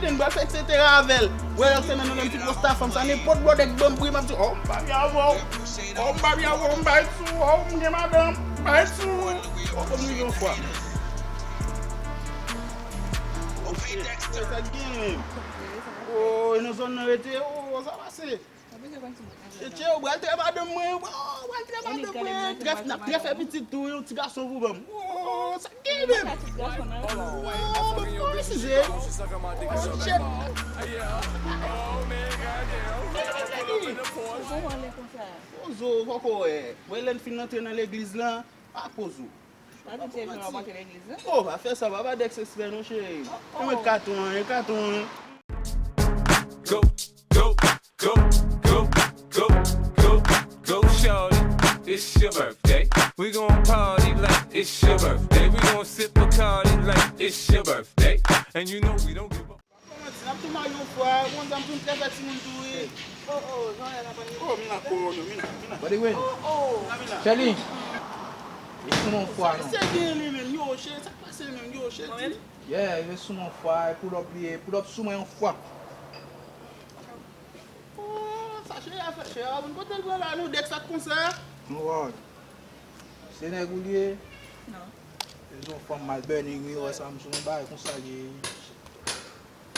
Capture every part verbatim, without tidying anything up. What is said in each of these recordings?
M pral fè etsetera avè l. Wè, lòt semèn, nan menm ti pwosta fanm sa, nenpòt bwòdè k ban m pri, m ap di, oh, m pa vle avè w. Oh, m pa vle avè w, m bay sou, oh, m gen madanm, m bay sou. Oh, fò m rive yon fwa. Oh, shit. Sa k genyen? Oh, e nan zòn nan rete, oh, sa pase. Tchetche, ou pral trè madanm mwen, ou pral trè madanm mwen. Trè, n ap trè fè pitit tou, yon ti gason pou ban m. Oh, sa k genyen menm? Oh, bon, bon, presize. Shit. Pozo, poko wè. Wè lè n fin antre nan legliz lan, pa pozo. Pa tout se jan w ap antre legliz, non? Oh, pa fè sa, papa Dex espè non, cheri. Anmwey katon an, e katon an. Go, go, go, go, go, go, go, shorty. It's your birthday. We gon' party like it's your birthday. We gon' sip Bacardi like it's your birthday. And you know we don't give up. Kòman ti n ap tou marye yon fwa, bon, zanmi tou, m trè fè timoun tou, wi. Oh, oh, jan lè n ap annik. Oh, m nan kò nou, m nan, m nan. Body win. Oh, oh. M nan, m nan. Shelly, e sou mwen yon fwa, non. Sa k pase genyen li menm, yo, cheri, sa k pase menm, yo, cheri? Mwen menm? Yeah, e sou mwen yon fwa, e pull up li ye, pull up sou mwen yon fwa. Oh, sa cheri a fè, cheri a vin kote l pran la, nou, Dex sa k konsa. Nou wè. Se nèg ou li ye? Non. Se yon fanm mal burning, wi, wè sa, m sou yon bagay konsa li ye.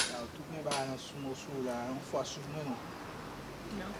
Sa, tout men bagay lan sou mwen, sou la, yon fwa sou mwen, non. Non.